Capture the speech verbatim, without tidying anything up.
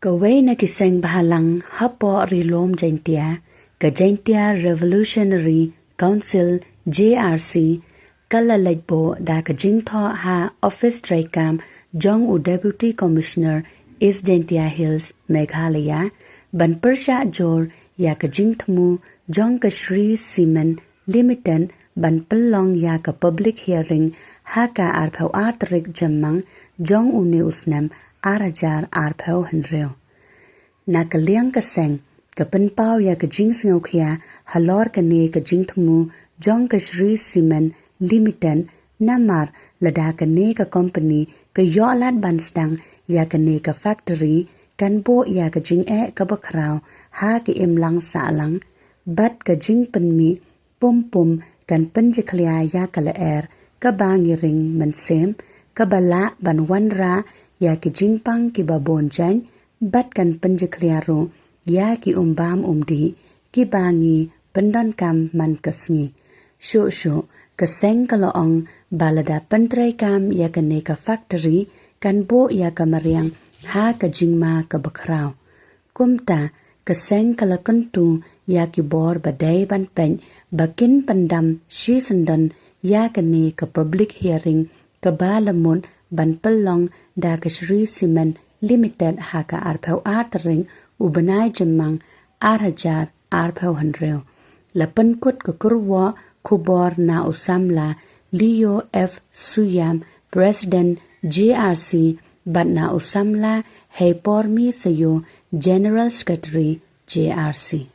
Kawei na ki seng bhalang hapoh Ri Lum Jaiñtia, ka Jaiñtia Revolutionary Council, J R C, ka la leit buh da ka jingthoh ha office treikam jong u Deputy Commissioner East Jaiñtia Hills, Meghalaya, ban pyrshah jur ïa ka jingthmu jong ka Shree Cement Limited ban pynlong ïa ka public hearing ha ka arphew ar tarik Jymmang jong une u snem ar hajar arphew hynriew. Na ka liang ka seng, ka pynpaw ïa ka jingsngewkhia halor kane ka jingthmu jong ka Shree Cement Limited, namar lada kane ka company ka ïoh lad ban sdang ïa kane ka factory, kan buh ïa ka jingeh kaba khraw ha ka imlang sahlang, bad ka jingpynmih pum pum kan pynjakhlia ïa ka lyer kaba ngi ring mynsiem, kaba lah ban wanrah ïa ki jingpang kiba bun jaiñ, bad kan pynjakhlia ruh ïa ki umbam umdih kiba ngi pyndonkam man ka sngi. Shuh shuh, ka seng ka la ong ba lada pyntreikam ïa kane ka factory, kan buh ïa ka mariang ha ka jingma kaba khraw. Kumta, ka seng ka la kyntu ïa ki bor ba dei ban peit ba kin pyndam shisyndon ïa kane ka public hearing kaba la mut ban pynlong da ka Shree Cement Limited ha ka arphew ar tarik u bnai Jymmang ar hajar arphew hynriew. La pynkut ka kyrwoh khubor na u samla Leo F Suyam, President J R C, bad na u samla Heipormi Sayo, General Secretary J R C.